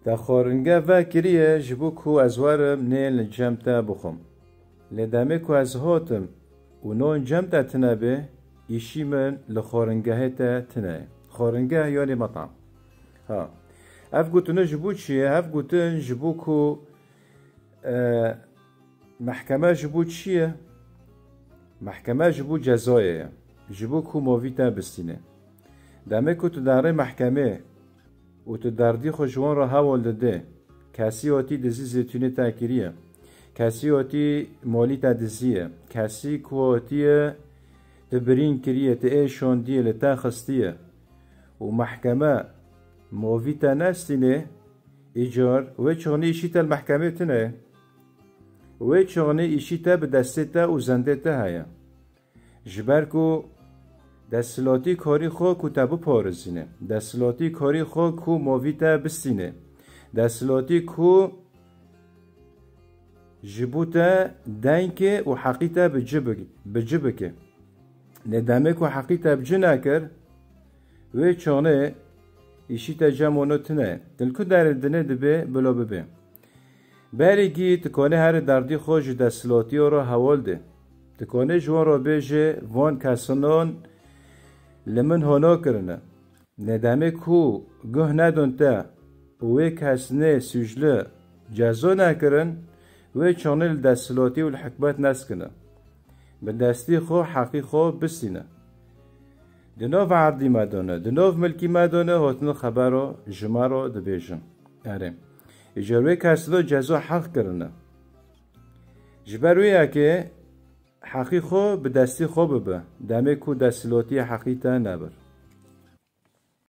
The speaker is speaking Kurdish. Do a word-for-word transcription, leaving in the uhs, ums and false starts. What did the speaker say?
Te xwaringe vekiriye ji bo ku ez werim nê li cem te bixwim. Lê demê ku ez hatim û non cem te tine be, îşî min li xwaringehê te tine ye. Xwaringeh yanî metam. Ha. Ev gotine ji bo çi ye? Ev gotin ji bo ku, e, mehkeme ji bo çi ye? Mehkeme ji bo cezayê ye. Ji bo ku movî te bistîne. Demê ku tu derê mehkemê û tu derdî xwe ji wan re hewl didê. Kesî hatî dizî zêtûnê te kiriye. Kesî hatî malî te diziye. Kesî ku hatiye te birîn kiriye, te êşandiye, li te xistiye. Û mehkeme movî te nestînê, îcar wê çixnî îşî te li mehkemê tune. Wê çixnî îşî te bi destê te û zendê te heye. Ji ber ku desthilatî karî xwe ku te biparêzîne, desthilatî karî xwe ku movî te bistîne, desthilatî ku ji bo te dengke û heqî te bi ci bi-, bi ci bike. Lê demê ku heqî te bi ci nekir, wê çanê îşî te cem wano tune. Til ku derê dinê dibe, bilo bibe. Berî gî tu konê herî derdî xwe ji desthilatiyê re hewl de. Tu konê ji wan re bêje, van kesinon li min hono kirine. Nedemê ku guh nedon te û wê kes nê sûcli cezo nekirin, wê çonê li desthilatî û li hikmet neskine. Bi destî xwe heqî xwe bistîne. Di nav erdî me de ne, di nav milkî me de ne, hotine xebero ji me re dibêjin. Erê. Îcar wê kesino cezo heq kirine. Ji ber wê yekê heqî xwe bi destî xwe bibe, demê ku desthilatiyê heqî te nebir.